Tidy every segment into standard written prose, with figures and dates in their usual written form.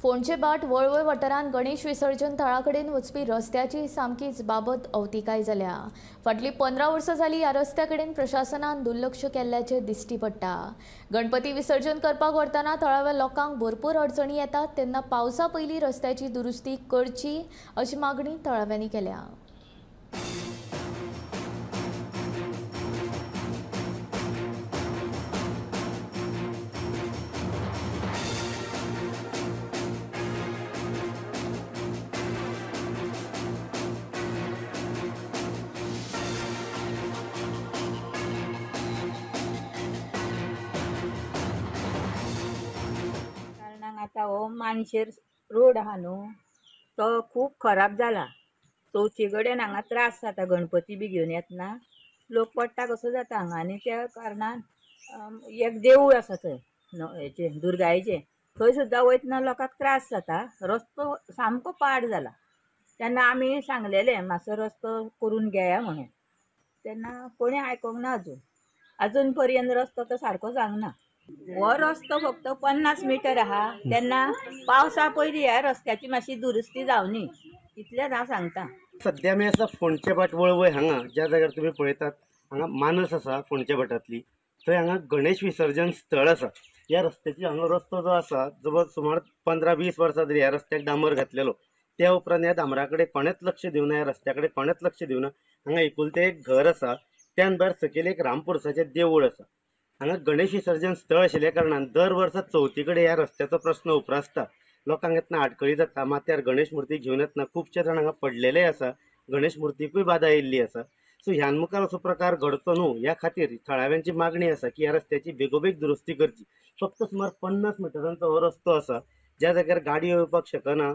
फोंडचे बाट वळवय वाठारांत गणेश विसर्जन थळा कडेन वचपी रस्त्याची सामकीच बाबत अवतिकाय जाल्या। फाटलीं 15 वर्सां जाली ह्या रस्त्या कडेन प्रशासनान दुर्लक्ष केल्ल्याचें दिश्टी पडटा। गणपती विसर्जन करपाक व्हरतना थळाव्या लोकांक भरपूर अडचणी येतात, तेन्ना पावसा पयलीं रस्त्याची दुरुस्ती करची अशी मागणी थळाव्यांनी केल्या। आतां हो मानशेर रोड आहा न्हू तो खूब खराब जाला। चवथी कडेन हांगा त्रास जाता, गणपती बी घेवन येतना लोक पडटा कसो जाता हांगा। आनी त्या कारणान एक देवूळ आसा थंय हेचें दुर्गायेचें, थंय सुद्दां वयतना लोकांक त्रास जाता। रस्तो सामको पाड जाला। तेन्ना आमी सांगलेलें मातसो रस्तो करून घेया म्हणून, तेन्ना कोणें आयकोंक ना। अजून अजून पर्यंत रस्तो तो सारको जावंक ना। हो रस्तो फक्त 50 मिटर आहा, तेन्ना पावसा पयलीं ह्या रस्त्याची मातशी दुरुस्ती जावनी इतलेंच हांव सांगता। सद्या आमी आसा फोंडचे भाट वळवय हांगा, ज्या जाग्यार तुमी पळयतात हांगा मानस आसा फोंडचे भाटांतली, थंय हांगा गणेश विसर्जन स्थळ आसा। ह्या रस्त्याची हांगा रस्तो जो आसा जवळ सुमार 15-20 वर्सां तरी ह्या रस्त्याक डांबर घातलेलो, त्या उपरांत ह्या डांबरा कडेन कोणेंच लक्ष दिवना, ह्या रस्त्या कडेन कोणेंच लक्ष दिवना। हांगा एकुलतें एक घर आसा, त्यान भायर सकयल एक रामपुरसाचें देवूळ आसा। हांगा गणेश विसर्जन स्थळ आशिल्ल्या कारणान दर वर्सा चवथी कडेन ह्या रस्त्याचो प्रस्न उप्रासता। लोकांक येतना आडखळी जाता, माथ्यार गणेश मूर्ती घेवन येतना खुबशे जाण हांगा पडलेले आसा, गणेश मूर्तीकूय बादा येयल्ली आसा। सो ह्यान मुखार असो प्रकार घडचो न्हू ह्या खातीर थळाव्यांची मागणी आसा की ह्या रस्त्याची बेगोबेग दुरुस्ती करची। फक्त सुमार 50 मिटरांचो हो रस्तो आसा, ज्या जाग्यार गाडयो येवपाक शकना।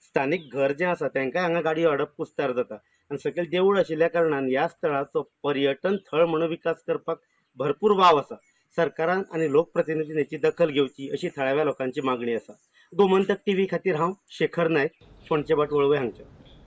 स्थानीक घर जें आसा तांकां हांगा गाडयो हाडप कुस्तार जाता आनी सकयल देवूळ आशिल्ल्या कारणान ह्या स्थळाचो पर्यटन थळ म्हणून विकास करपाक भरपूर वाव आसा। सरकारान आनी लोकप्रतिनिधींनी हेची दखल घेवची अशी थळाव्या लोकांची मागणी आसा। गोमंतक टीव्ही खातीर हांव शेखर नायक, फोंडचे भाट वळवय हांगच्यान।